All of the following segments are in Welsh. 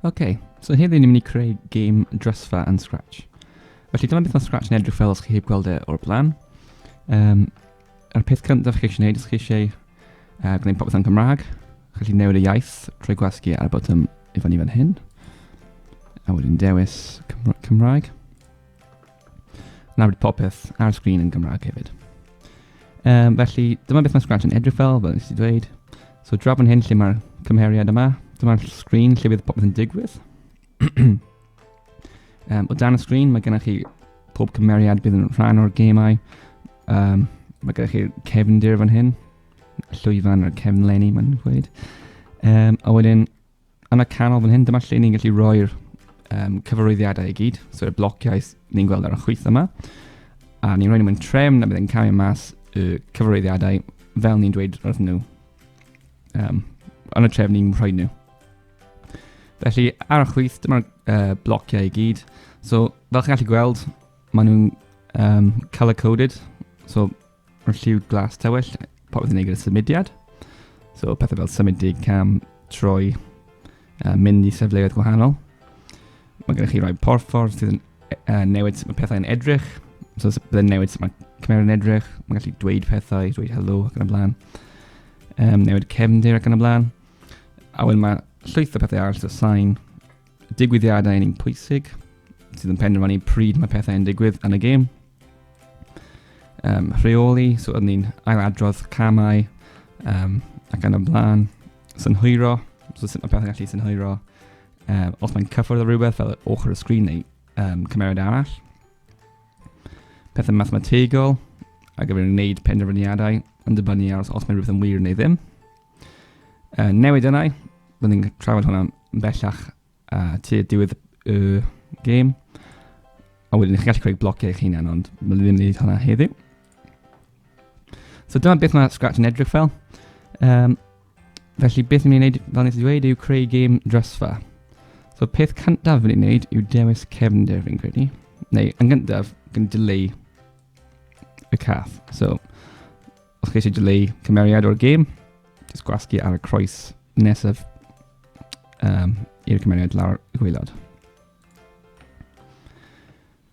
Ok, so heddiw ni'n mynd i creu game drysfa yn Scratch. Felly dyma beth mae Scratch yn edrych fel os chi heb gweld e o'r blaen. Um, a'r peth cyntaf chi eisiau gwneud, os chi eisiau gwneud popeth yn Cymraeg, chi gallu newid y iaith trwy gwasgu ar y botwm i fyny fan hyn. A wedyn dewis Cymraeg. Nawr bydd popeth ar y sgrin yn Gymraeg hefyd. Um, felly, dyma beth mae Scratch yn edrych fel, fel nes i dweud. So, draw fan hyn lle mae'r cymheriad yma, dyma'r sgrin lle bydd popeth yn digwydd. um, o dan y sgrin, mae gennych chi pob cymeriad bydd yn rhan o'r gemau. Um, mae gennych chi cefndir fan hyn, llwyfan a'r cefnlenni, mae'n gweud. Um, a wedyn, Yn y canol fan hyn, dyma lle ni'n gallu rhoi'r um, cyfarwyddiadau i gyd, so y blociau ni'n gweld ar y chwith yma. A ni'n rhoi nhw mewn trefn a bydd yn cael mas y cyfarwyddiadau fel ni'n dweud wrth nhw. Um, yn y trefn ni'n rhoi nhw. Felly, ar y chwith, dyma'r uh, blociau i gyd. So, fel chi'n gallu gweld, maen nhw'n um, colour-coded. So, Mae'r lliw glas tywyll, popeth yn ei gyda symudiad. So pethau fel symud dig cam, troi, mynd i safleoedd gwahanol. Mae gennych chi rai porffor sydd yn newid sut mae pethau yn edrych. So bydd yn newid sut mae cymeriad yn edrych. Mae'n gallu dweud pethau, dweud hello ac yn y blaen. Um, newid cefndir ac yn y blaen. A wedyn mae llwyth o pethau arall, so sain, digwyddiadau yn un pwysig, sydd yn penderfynu pryd mae pethau yn digwydd yn y gêm. Um, rheoli, so ydyn ni'n ailadrodd camau um, ac yn y blaen. Synhwyro, so sut mae pethau'n gallu synhwyro. Um, os mae'n cyffwrdd o rhywbeth fel ochr y sgrin neu um, cymeriad arall. Pethau mathemategol, ar gyfer gwneud penderfyniadau yn dibynnu ar os, os mae rhywbeth yn wir neu ddim. Uh, newid yna, byddwn ni'n trafod hwnna yn bellach uh, tua diwedd y gêm. A wedyn chi'n gallu creu blociau eich hunan, ond mae ddim yn gwneud hwnna heddiw. So dyma beth mae Scratch yn edrych fel. Um, felly beth ni'n mynd i wneud, fel nes i ddweud, yw creu gêm drysfa. So peth cyntaf fi'n ei wneud yw dewis cefndir fi'n credu. Neu, yn gyntaf, gan dileu y cath. So, os chi eisiau dileu cymeriad o'r gêm, jyst gwasgu ar y croes nesaf um, i'r cymeriad lawr y gwaelod.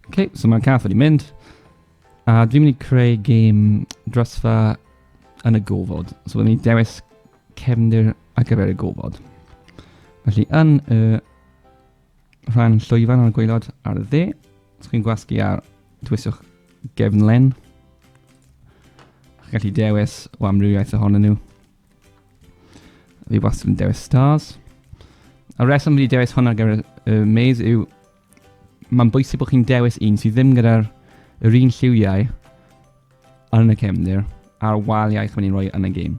Ok, so mae'r cath wedi mynd. A dwi'n mynd i creu gêm drysfa yn y gofod. So byddwn ni'n dewis cefndir ar gyfer y gofod. Felly yn y rhan llwyfan ar y gwaelod ar y dde, os chi'n gwasgu ar dewiswch gefnlen, chi'n gallu dewis o amrywiaeth ohonyn nhw. Fi wastad yn dewis stars. A reswm fi wedi dewis hwn ar gyfer y maze yw mae'n bwysig bod chi'n dewis un sydd ddim gyda'r yr un lliwiau yn y cefndir a'r waliau chi'n mynd i roi yn y gêm.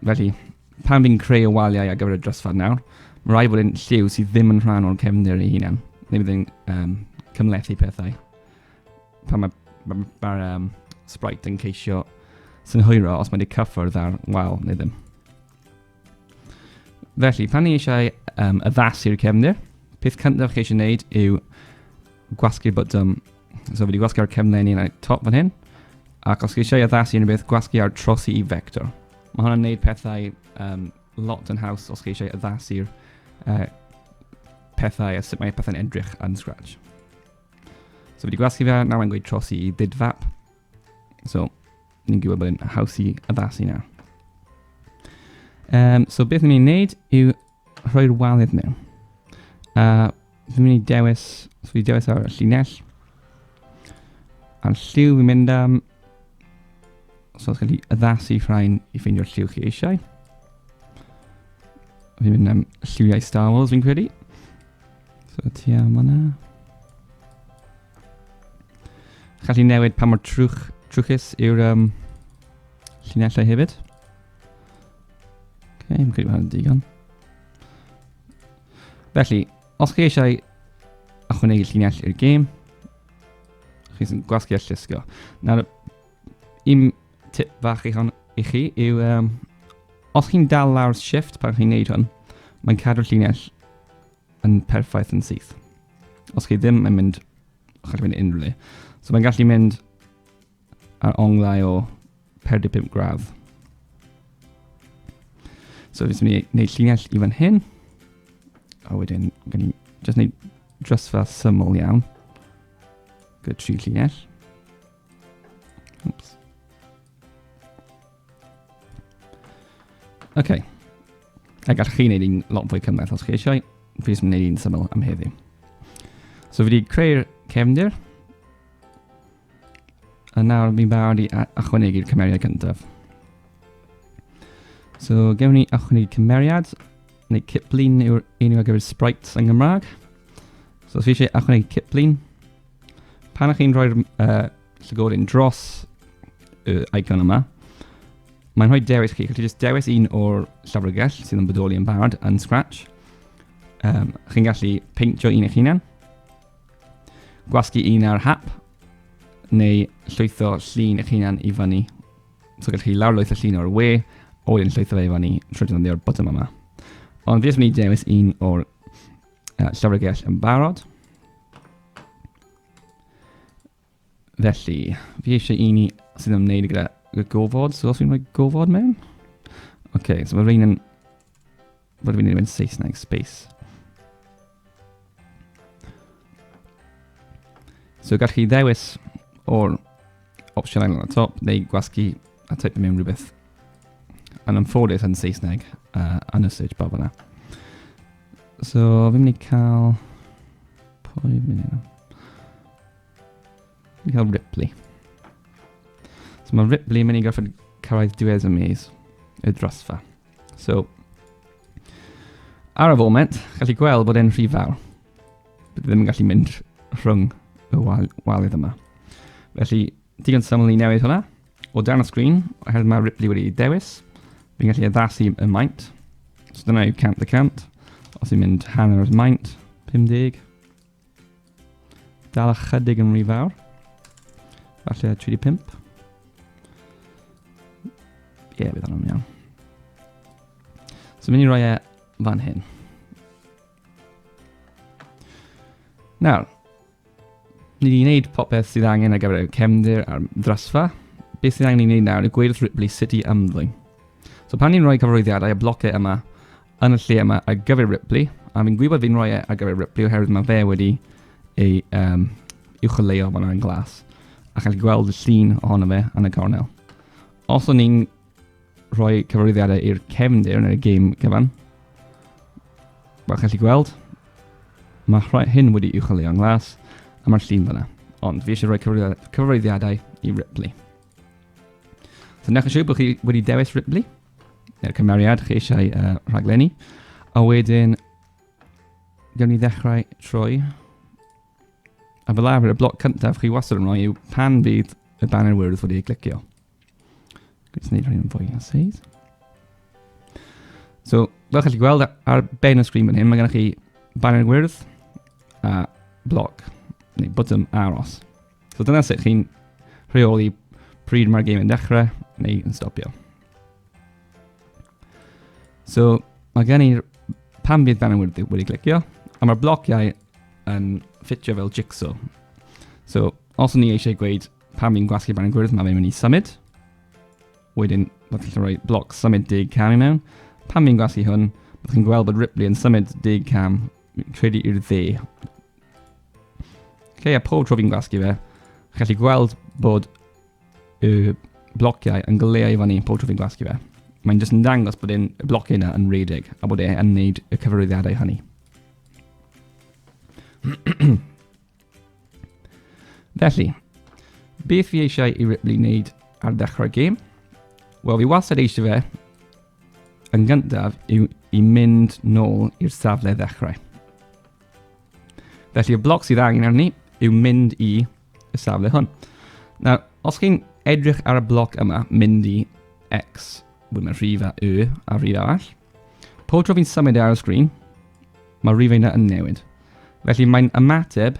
Felly, pan fi'n creu y waliau ar gyfer y drysfad nawr, mae rhaid bod yn lliw sydd ddim yn rhan o'r cefndir ei hunan. Neu bydd yn um, cymlethu pethau. Pan mae ma, ma, um, sprite yn ceisio synhwyro os mae wedi cyffwrdd ar wal neu ddim. Felly, pan ni eisiau um, addasu'r cefndir, peth cyntaf chi eisiau gwneud yw gwasgu'r botwm. So fi wedi gwasgu ar cefnlenni yn y top fan hyn. Ac os chi eisiau addasu unrhyw beth, gwasgu ar trosi i vector. Mae hwnna'n gwneud pethau um, lot yn haws os chi eisiau addasu'r uh, pethau a sut mae pethau'n edrych yn Scratch. So fi wedi gwasgu fe, nawr mae'n gweud trosi i ddidfap. So, ni'n gwybod bod e'n haws i addasu nawr. Um, so beth ni'n mynd i wneud yw rhoi'r walydd mewn. Uh, fi'n mynd i dewis, so fi dewis ar y llinell. A'r lliw fi'n mynd am, so os gallu addasu rhain i ffeindio'r lliw chi eisiau. Fi'n mynd am lliwiau Star Wars fi'n credu. So ti am hwnna. Gallu newid pa mor trwch, trwchus yw'r um, llinellau hefyd. Okay, mae'n credu bod hwnna'n digon. Felly, os chi eisiau ychwanegu llinell i'r gêm, chi sy'n gwasgu a llusgo. Nawr, un tip fach i, hon, i chi yw, um, os chi'n dal lawr shift pan chi'n neud hwn, mae'n cadw'r llinell yn perffaith yn syth. Os chi ddim, mae'n mynd, gallu mynd unrhyw le. So mae'n gallu mynd ar onglau o 45 gradd. So fi mynd i wneud llinell i fan hyn. A wedyn, gen i just wneud drysfa syml iawn. Gyda tri llinell. Oops. OK. A gallwch chi wneud un lot fwy cymhleth os chi eisiau. Fi jyst yn gwneud un syml am heddiw. So fi wedi creu'r cefndir. A nawr fi'n barod i ychwanegu'r cymeriad cyntaf. So gewn ni ychwanegu cymeriad, neu ciplun yw'r enw ar gyfer sprites yng Nghymraeg. So os fi eisiau ychwanegu ciplun, pan ych chi'n rhoi'r llygodyn dros y icon yma, mae'n rhoi dewis chi. Chi'n just dewis un o'r llyfrgell sydd yn bodoli yn barod yn Scratch. Chi'n gallu peintio un eich hunan, gwasgu un ar hap, neu llwytho llun eich hunan i fyny. So gallwch chi lawrlwytho llun o'r we, a wedyn llwytho fe i fyny trwy defnyddio'r botwm yma. Ond fi jyst mynd i dewis un o'r llyfrgell yn barod. Felly, fi eisiau un i sydd yn ymwneud gyda gofod, so os fi'n rhoi gofod mewn? Oce, okay, so mae rhain yn... Fod fi'n ei Saesneg, space. So gallwch chi ddewis o'r opsiwn ar y top, neu gwasgu a teipio mewn rhywbeth yn anffodus yn Saesneg yn y search bar fyna. So fi'n mynd i cael... Pwy fi'n mynd i Fi'n cael Ripley. So mae Ripley yn mynd i gorfod cyrraedd diwedd y maze, y drosfa. So, ar y foment, gallu gweld bod e'n rhy fawr. Bydd ddim yn gallu mynd rhwng y walydd yma. Felly, digon syml i newid hwnna. O dan y sgrin, oherwydd mae Ripley wedi dewis, fi'n gallu addasu y maint. So dyna yw 100%. Os i'n mynd hanner o'r maint, 50. Dal ychydig yn rhy fawr. Falle 35. Ie, yeah, bydd hwnna'n iawn. So mynd i roi e fan hyn. Nawr, ni wedi gwneud popeth sydd angen ar gyfer y cefndir a'r ddrysfa. Beth sydd angen i wneud nawr yw gweud wrth Ripley sut i ymddwyn. So pan ni'n rhoi cyfarwyddiadau y blociau yma yn y lle yma ar gyfer Ripley, a fi'n gwybod fi'n rhoi e ar gyfer Ripley oherwydd mae fe wedi ei uwcholeuo fan yn glas, a chi'n gallu gweld y llun ohono fe yn y cornel. Os o'n i'n rhoi cyfarwyddiadau i'r cefndir neu'r gêm gyfan, wel, chi'n gallu gweld, mae rhai hyn wedi uwcholeuo'n glas, a mae'r llun fyna. Ond fi eisiau rhoi cyfarwyddiadau i Ripley. So newch yn siŵr bod chi wedi dewis Ripley, neu'r cymeriad chi eisiau rhaglenni, a wedyn gawn ni ddechrau trwy. A fel arfer, y bloc cyntaf chi wastad yn rhoi yw pan fydd y banner wyrdd wedi ei glicio. Gwyd wneud rhywun fwy o seis. So, fel chi'n gallu gweld ar ben y sgrin fan hyn, mae gennych chi banner gwyrdd a bloc, neu botwm aros. So dyna sut chi'n rheoli pryd mae'r gêm yn dechrau neu yn stopio. So mae gen i'r pan fydd banner wedi, wedi clicio, a mae'r blociau yn ffitio fel jigsaw. So os o'n i eisiau gweud pan fi'n gwasgu banner gwyrdd, mae fe'n mynd i symud. Wedyn, byddwch chi'n rhoi bloc symud 10 cam i mewn. Pan fi'n gwasgu hwn, byddwch chi'n gweld bod Ripley yn symud 10 cam, credu i'r dde. Lle a pob tro fi'n gwasgu fe, chi'n gallu gweld bod y blociau yn goleuo i fyny pob tro fi'n gwasgu fe. Mae'n jyst yn dangos bod e'n, y blociau yna yn rhedeg a bod e yn neud y cyfarwyddiadau hynny. Felly, beth fi eisiau i Ripley wneud ar ddechrau'r gêm? Wel, fi wastad eisiau fe yn gyntaf yw i mynd nôl i'r safle ddechrau. Felly y bloc sydd angen arni yw mynd i y safle hwn. Nawr, os chi'n edrych ar y bloc yma, mynd i X, wedyn mae rhif a Y a rhif arall, pob tro fi'n symud e ar y sgrin, mae rhif yna yn newid. Felly mae'n ymateb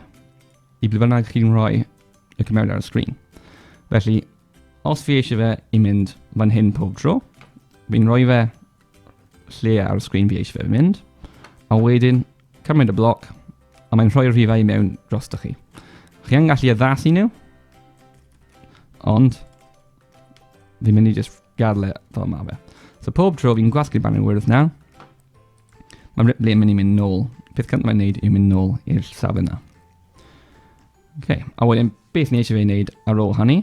i ble bynnag chi'n rhoi y cymeriad ar y sgrin. Felly, os fi eisiau fe i mynd fan hyn pob tro, fi'n rhoi fe lle ar y sgrin fi eisiau fe mynd, a wedyn cymryd y bloc, a mae'n rhoi'r rhifau i mewn drostoch chi. Chi yn gallu addasu nhw, ond fi'n mynd i just gadael e fel mae fe. So pob tro fi'n gwasgu'r banner wyrdd nawr, Mae Ripley yn mynd i mynd nôl. Peth cyntaf mae'n neud yw mynd nôl i'r safle yna. Okay. A wedyn, beth ni eisiau fe wneud ar ôl hynny?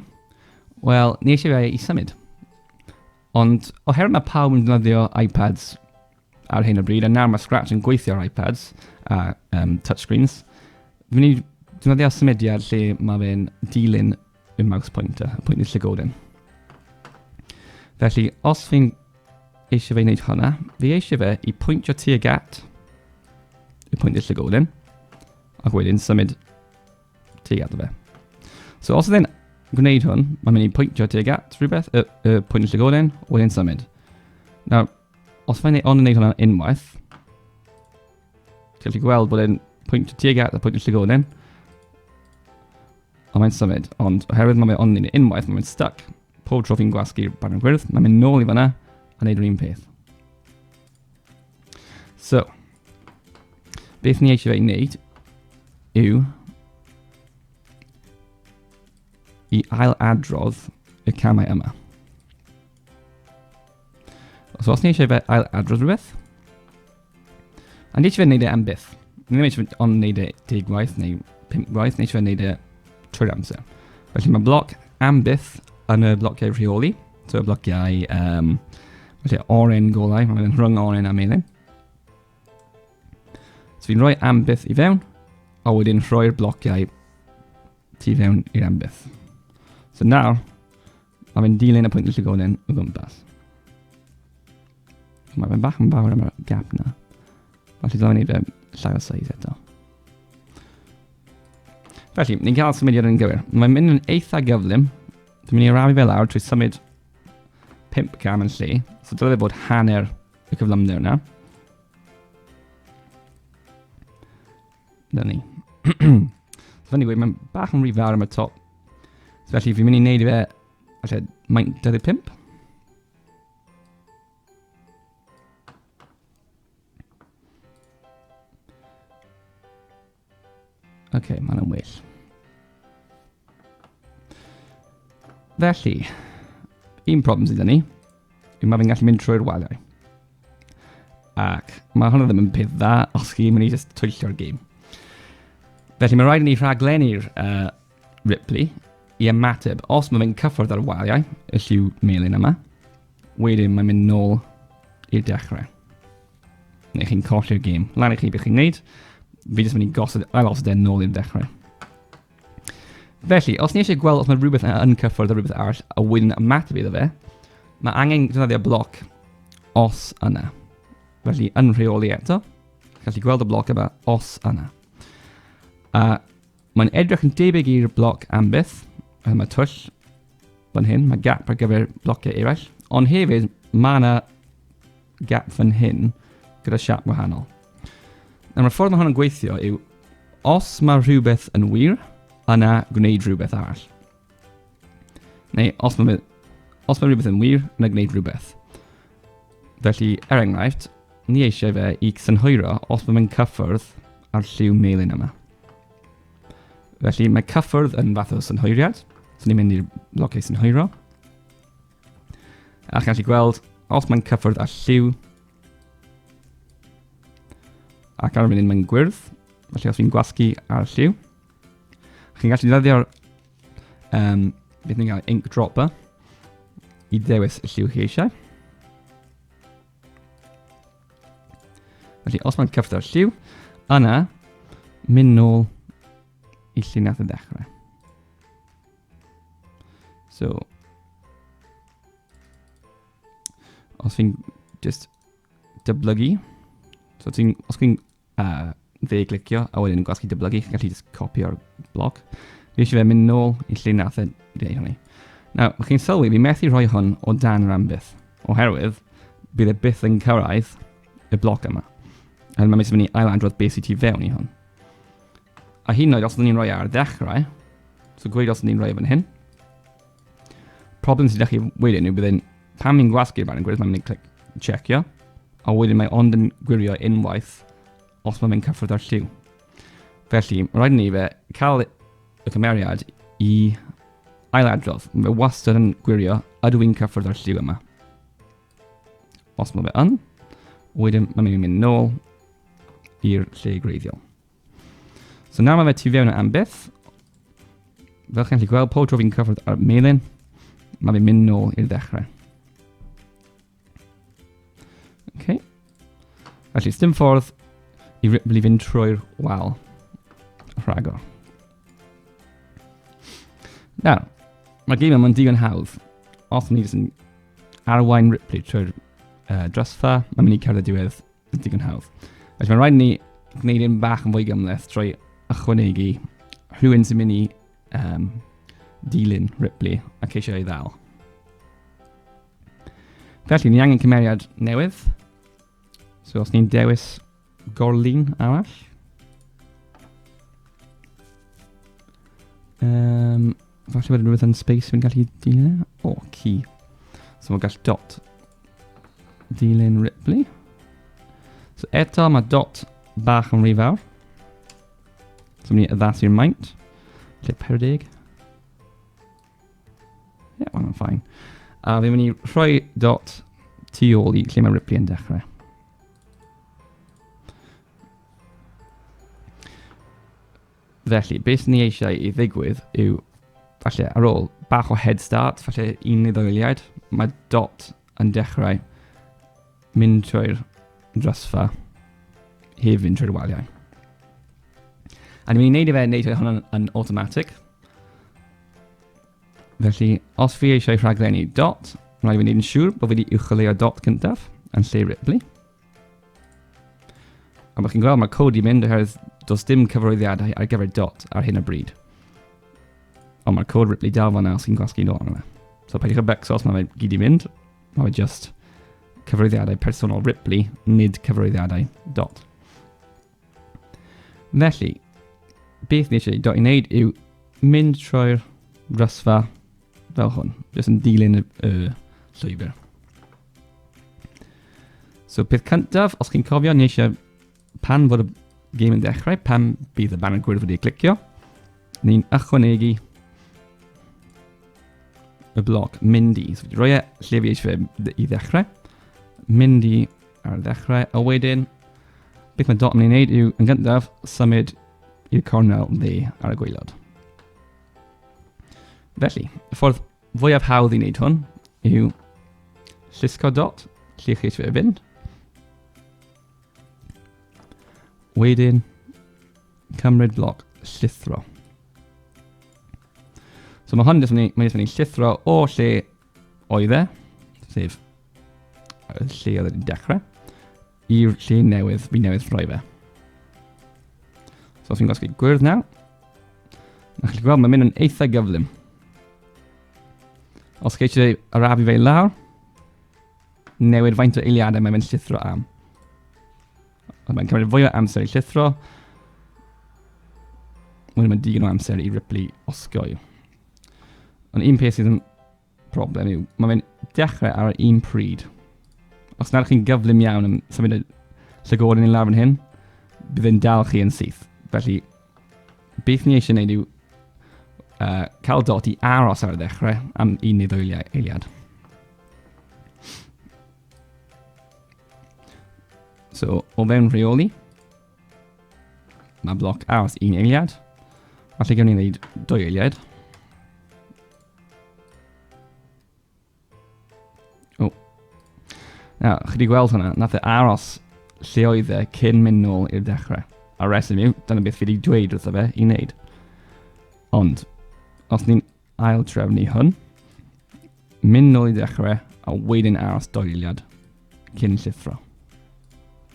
Wel, ni eisiau fe i symud. Ond oherwydd mae pawb yn defnyddio iPads ar hyn o bryd, a nawr mae Scratch yn gweithio ar iPads a touchscreens, fi'n mynd i defnyddio symudiad lle mae fe'n dilyn y mouse pointer, y pwynt i'r llygoden. Felly, os fi'n eisiau fe wneud hwnna, fi eisiau fe i pwyntio tuag at y pwynt i'r llygoden, ac wedyn symud tuag ato fe. So os ydyn gwneud hwn, mae'n mynd i pwyntio tuag at rhywbeth, y, y pwynt y llygoden, wedyn symud. Nawr, os mae'n ond yn gwneud hwnna unwaith, ti'n gallu gweld bod e'n pwyntio tuag at y pwynt y llygoden, a mae'n symud, ond oherwydd mae fe ond yn gwneud unwaith, mae'n stuck. Pob tro fi'n gwasgu'r banner gwyrdd, mae'n mynd nôl i fyna a gwneud yr un peth. So, beth ni eisiau fe wneud yw i ail adrodd y camau yma. So os ni eisiau fe ail adrodd rhywbeth, a ni eisiau fe wneud e am byth. Ni ddim eisiau fe ond wneud e 10 gwaith neu 5 gwaith, ni eisiau fe wneud e trwy'r amser. Felly mae bloc am byth yn y blociau rheoli, so y blociau felly oren golau, mae'n rhwng oren a melyn. So fi'n rhoi am byth i fewn, a wedyn rhoi'r blociau tu fewn i'r am byth. So nawr, mae fe'n dilyn y pwynt y llygoden o gwmpas. Mae fe'n bach yn fawr am y gap na. Felly dylwn ni fe llai o size eto. Felly, ni'n cael symudiad yn gywir. Mae'n mynd yn eitha gyflym. Dwi'n mynd i arafu fe lawr trwy symud 5 cam yn lle. So dylai fe bod hanner y cyflymder yna. Dyna ni. So fel ni'n gweud, mae'n bach yn rhy fawr am y top. So felly fi'n mynd i wneud i fe, falle, maint 25. Oce, okay, mae'n well. Felly, un problem sydd ni, yw mae fe'n gallu mynd trwy'r waliau. Ac mae hwnna ddim yn peth dda os chi'n mynd i just twyllio'r gêm. Felly mae rhaid i ni rhaglennu'r Ripley i ymateb. Os mae fe'n cyffwrdd ar waliau, y lliw melyn yma, wedyn mae'n mynd nôl i'r dechrau. Neu chi'n colli'r gêm. Lan i chi beth chi'n gwneud. Fi jyst mynd i gosod, ail osod e nôl i'r dechrau. Felly, os ni eisiau gweld os mae rhywbeth yn cyffwrdd ar rhywbeth arall a wedyn ymateb iddo fe, mae angen defnyddio bloc os yna. Felly, yn rheoli eto, gallu gweld y bloc yma os yna. A Mae'n edrych yn debyg i'r bloc am byth, a mae twll fan hyn, mae gap ar gyfer blociau eraill, ond hefyd mae yna gap fan hyn gyda siap wahanol. Nawr mae'r ffordd mae hwn yn gweithio yw, os mae rhywbeth yn wir, yna gwneud rhywbeth arall. Neu os mae, os mae rhywbeth yn wir, yna gwneud rhywbeth. Felly, er enghraifft, ni eisiau fe i synhwyro os mae fe'n cyffwrdd â'r lliw melyn yma. Felly mae cyffwrdd yn fath o synhwyriad, so ni'n mynd i'r blociau synhwyro. A chi'n gallu gweld, os mae'n cyffwrdd â lliw, ac ar y funud mae'n gwyrdd, felly os fi'n gwasgu ar y lliw, chi'n gallu defnyddio'r beth ni'n gael ink dropper i ddewis y lliw chi eisiau. Felly, os mae'n cyffwrdd â'r lliw, yna, mynd nôl i lle nath y ddechrau. So, os fi'n just dyblygu, so ti'n, os chi'n dde glicio a wedyn gwasgu dyblygu, chi'n gallu just copio'r bloc. Fi eisiau fe mynd nôl i lle nath e dweud hynny. Nawr, chi'n sylwi, fi methu rhoi hwn o dan yr ambith, oherwydd bydd e byth yn cyrraedd y bloc yma. A mae'n mynd i ailadrodd beth sydd tu fewn i hwn. A hyd yn oed os ydyn ni'n rhoi ar ddechrau, so gweud os ydyn ni'n rhoi fan hyn, problem sydd chi wedyn yw bydd pan ni'n gwasgu'r banner gwyrdd, mae'n mynd i clic checio, a wedyn mae ond yn gwirio unwaith os mae'n mynd cyffwrdd â'r lliw. Felly, mae rhaid i ni fe cael y cymeriad i ailadrodd. Mae fe wastad yn gwirio ydw i'n cyffwrdd â'r lliw yma. Os mae fe yn, wedyn mae'n mynd i mynd nôl i'r lle gwreiddiol. So nawr mae fe tu fewn am byth. Fel chi'n gallu gweld, pob tro fi'n cyffwrdd ar melyn, mae fe'n mynd nôl i'r ddechrau. Okay. Felly, dim ffordd i Ripley fynd trwy'r wal rhagor. Nawr, mae gêm yma'n digon hawdd. Os ni jyst yn arwain Ripley trwy'r drysfa, mae'n mynd i cyrraedd y diwedd yn digon hawdd. Felly mae'n rhaid ni gwneud un bach yn fwy gymhleth trwy ychwanegu rhywun sy'n mynd i dilyn Ripley a ceisio ei ddal. Felly, ni angen cymeriad newydd. So os ni'n dewis gorlun arall. Falle bod rhywbeth yn space fi'n gallu dilyn e. O, ci. So mae'n gall dot dilyn Ripley. So eto mae dot bach yn rhy fawr. So ni'n addasu'r maint. Lle 40. Ie, yeah, mae'n ffain. A fi'n mynd i rhoi dot tu ôl i lle mae Ripley yn dechrau. Felly, beth ni eisiau i ddigwydd yw, falle ar ôl bach o head start, falle un neu ddwy eiliad, mae dot yn dechrau mynd trwy'r drysfa heb fynd trwy'r waliau. A ni'n mynd i wneud i fe wneud hwn yn automatic. Felly, os fi eisiau rhaglennu dot, rhaid i fi wneud yn siŵr bod fi wedi uwcholeuo dot cyntaf yn lle Ripley. A mae chi'n gweld mae'r cod i mynd oherwydd does dim cyfarwyddiadau ar gyfer dot ar hyn o bryd. Ond mae'r cod Ripley dal fan'na os chi'n gwasgu nôl arno fe. So peidiwch â becso os mae fe gyd i mynd. Mae fe just cyfarwyddiadau personol Ripley, nid cyfarwyddiadau dot. Felly, beth ni eisiau dod i wneud yw mynd trwy'r rysfa fel hwn, jyst yn dilyn y, y llwybr. So peth cyntaf, os chi'n cofio, ni eisiau pan fod y gêm yn dechrau, pan bydd y banner gwyrdd wedi clicio, ni'n ychwanegu y bloc mynd i. So, rhoi e lle fi eisiau fe i ddechrau. Mynd i ar y ddechrau, a wedyn, beth mae dot yn ei wneud yw, yn gyntaf, symud i'r cornel dde ar y gwaelod. Felly, y ffordd fwyaf hawdd i wneud hwn yw llusgo dot, lle chi eisiau fe fynd. Wedyn, cymryd bloc llithro. So mae hwn jyst mynd i, mae jyst mynd i llithro o lle oedd e, sef y lle oedd wedi dechrau, i'r lle newydd, fi newydd rhoi fe. So os fi'n gwasgu gwyrdd nawr, na chi'n gweld mae'n mynd yn eitha gyflym. Os chi eisiau arafu fe i lawr, newid faint o eiliadau mae'n mynd llithro am. Ond mae'n cymryd fwy o amser i llithro. Wedyn mae'n digon o amser i Ripley osgoi. Ond un peth sydd yn problem yw, mae fe'n dechrau ar yr un pryd. Os nad chi'n gyflym iawn yn symud y llygoden i lawr fan hyn, bydd e'n dal chi yn syth. Felly, beth ni eisiau gwneud yw cael dot i aros ar y ddechrau am un neu ddwy eiliad. So, o fewn rheoli, mae bloc aros un eiliad. Falle gewn ni wneud dwy eiliad. O. Nawr, chi wedi gweld hwnna, nath e aros lle oedd e cyn mynd nôl i'r dechrau. A reswm yw, dyna beth fi wedi dweud wrtho fe i wneud. Ond, os ni'n ail trefnu hwn, mynd nôl i ddechrau a wedyn aros doi eiliad cyn llithro.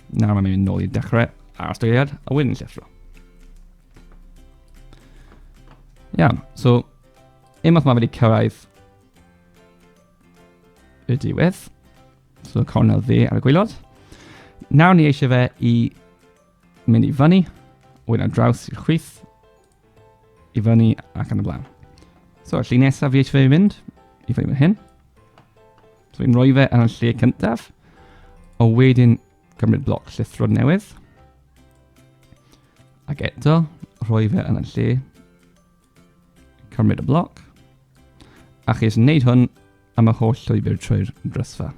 Nawr mae'n mynd nôl i dechrau, aros doi eiliad a wedyn llithro. Iawn, so unwaith mae wedi cyrraedd y diwedd, so cornel dde ar y gwaelod, nawr ni eisiau fe i mynd i fyny, wedyn ar draws i'r chwith, i fyny ac yn y blaen. So, y lle nesaf fi eisiau fe i fynd, i fyny fan hyn. So, fi'n rhoi fe yn y lle cyntaf, a wedyn cymryd bloc llithro newydd. Ac eto, rhoi fe yn y lle, cymryd y bloc. A chi eisiau gwneud hwn am y holl llwybr trwy'r drysfa.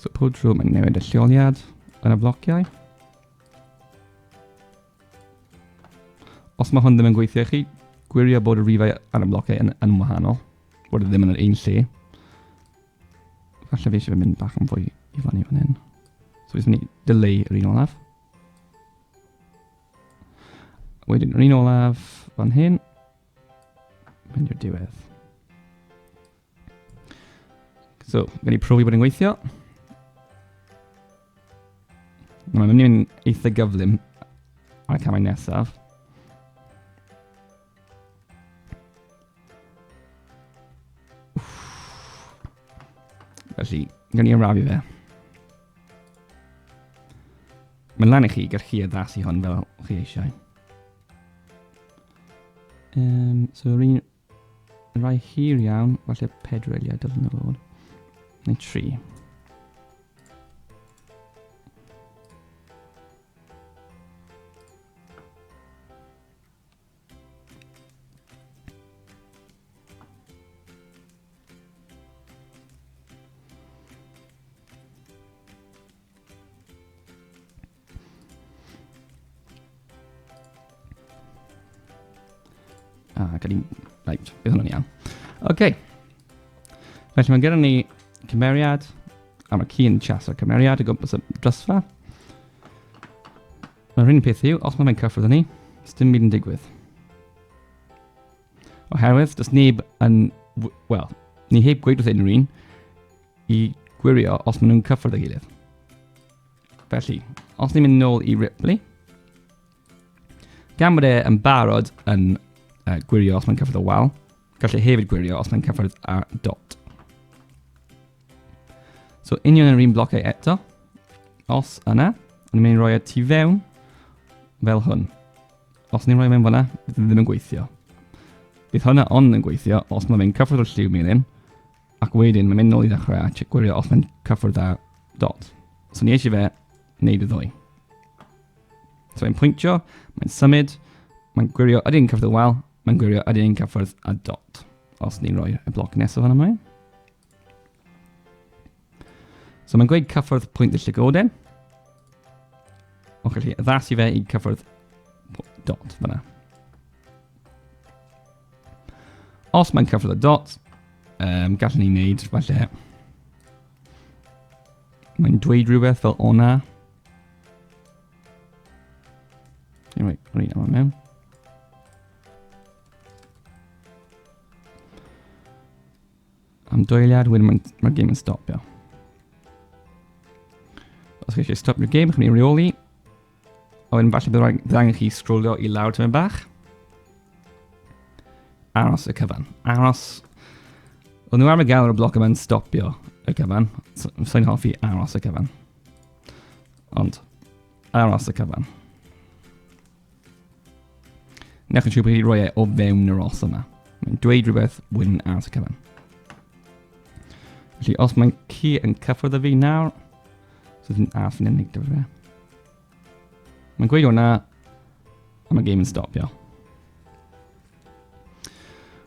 So pob tro mae'n newid y lleoliad yn y blociau. Os mae hwn ddim yn gweithio i chi, gwirio bod y rifau ar y blociau yn, yn wahanol, bod e ddim yn yr un lle. Falle fi eisiau fe mynd bach yn fwy i fyny fan hyn. So fi'n mynd i delay yr un olaf. Wedyn yr un olaf fan hyn. Mynd i'r diwedd. So, gen i profi bod yn gweithio. Mae'n mynd i fynd eitha gyflym ar y camau nesaf. Felly, gawn ni arafu fe. Mae'n lan i chi, gall chi addasu hwn fel chi eisiau. Um, so, yr un rai hir iawn, falle pedwar eiliad dylen nhw fod. Neu tri. Ah, gael i... Right, bydd hwnna'n iawn. Oce. Okay. Felly mae gyda ni cymeriad, a mae ci yn chaso'r cymeriad o gwmpas y drysfa. Mae'r un peth yw, os mae fe'n cyffwrdd â ni, dim byd yn digwydd. Oherwydd, does neb yn... Wel, ni heb gweud wrth unrhyw un i gwirio os maen nhw'n cyffwrdd â'i gilydd. Felly, os ni'n mynd nôl i Ripley, gan bod e yn barod yn uh, gwirio os mae'n cyffwrdd y wal, gallu hefyd gwirio os mae'n cyffwrdd â dot. So union yr un blociau eto. Os yna, o'n i'n mynd i roi e tu fewn fel hwn. Os ni'n rhoi mewn fyna, bydd e ddim yn gweithio. Bydd hwnna ond yn gweithio os mae fe'n cyffwrdd o'r lliw melyn, ac wedyn mae'n mynd nôl i ddechrau a check gwirio os mae'n cyffwrdd â dot. So ni eisiau fe wneud y ddwy. So mae'n pwyntio, mae'n symud, mae'n gwirio ydy'n cyffwrdd y wal, mae'n gwirio ydy'n cyffwrdd â dot. Os ni'n rhoi y bloc nesaf fan ymlaen. So mae'n gweud cyffwrdd pwynt y llygoden. Ond gallu addasu fe i cyffwrdd dot fyna. Os mae'n cyffwrdd y dot, um, gallwn ni wneud falle... Mae'n dweud rhywbeth fel o'na. Anyway, o'n i'n yma mewn. Am dwyliad, wedyn mae'r mae gêm yn stopio. Os chi eisiau stopio'r gêm, chi'n mynd i reoli. A wedyn falle bydd angen chi sgrolio i lawr tymed bach. Aros y cyfan. Aros. O'n nhw arfer gael ar y bloc yma'n stopio y cyfan. Sa'n hoffi aros y cyfan. Ond, aros y cyfan. Newch yn siŵr bod chi wedi rhoi e o fewn yr os yma. Mae'n dweud rhywbeth wedyn ar y cyfan. Felly os mae'n ci yn cyffwrdd â fi nawr, so dwi'n aros yn unig dyfa fe. Mae'n gweud o'na, a mae game yn stopio.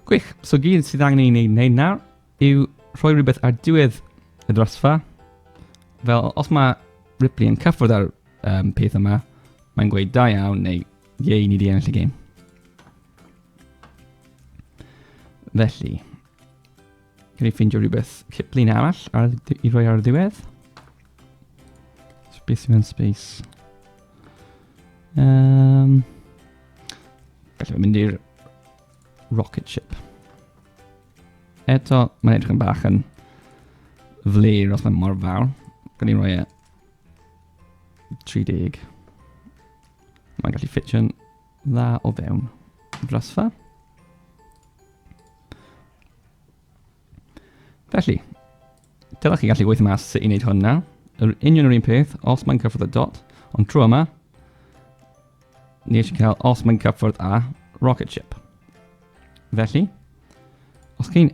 Gwych, so gyd sydd angen i ni wneud nawr yw rhoi rhywbeth ar diwedd y drosfa. Fel os mae Ripley yn cyffwrdd ar um, peth yma, mae'n gweud da iawn neu yei ni di ennill y gêm. Felly, gen i ffeindio rhywbeth ciplun arall ar, i roi ar y ddiwedd. So, beth sy'n mewn space? Um, Gallai mynd i'r rocket ship. Eto, mae'n edrych yn bach yn flir os mae'n mor fawr. Gwni roi e 30. Mae'n gallu ffitio'n dda o fewn drosfa. Felly, dylech chi gallu gweithio mas sut i wneud hwn nawr. Yr union yr un peth, os mae'n cyffwrdd y dot, ond tro yma, ni eisiau cael os mae'n cyffwrdd â rocket ship. Felly, os chi'n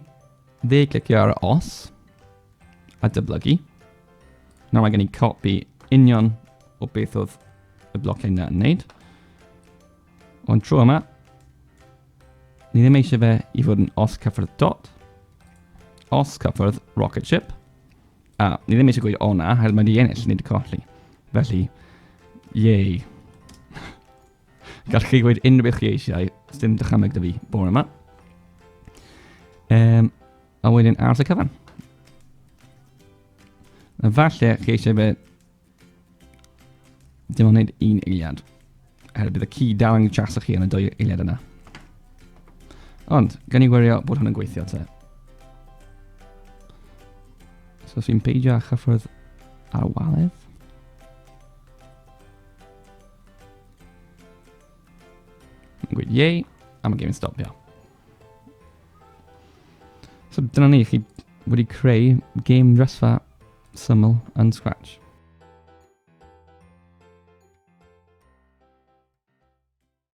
dde clicio ar os a dyblygu, nawr mae gen i copi union o beth oedd y blociau yna yn wneud. Ond tro yma, ni ddim eisiau fe i fod yn os cyffwrdd dot, os cyffwrdd rocket ship, A, ni ddim eisiau gweud o na, oherwydd mae wedi ennill, nid colli. Felly, yay. Gallwch chi gweud unrhyw beth chi eisiau, dim dychymyg dy fi bore yma. Um, a wedyn aros y cyfan. A falle chi eisiau fe dim ond wneud un eiliad. Oherwydd bydd y ci dal yn chaso chi yn y dwy eiliad yna. Ond, gan i wirio bod hwn yn gweithio te. So, os fi'n peidio â chyffwrdd ar waledd. Mae'n gweud yay, a mae game yn stopio. So dyna ni, chi wedi creu game drysfa syml yn Scratch.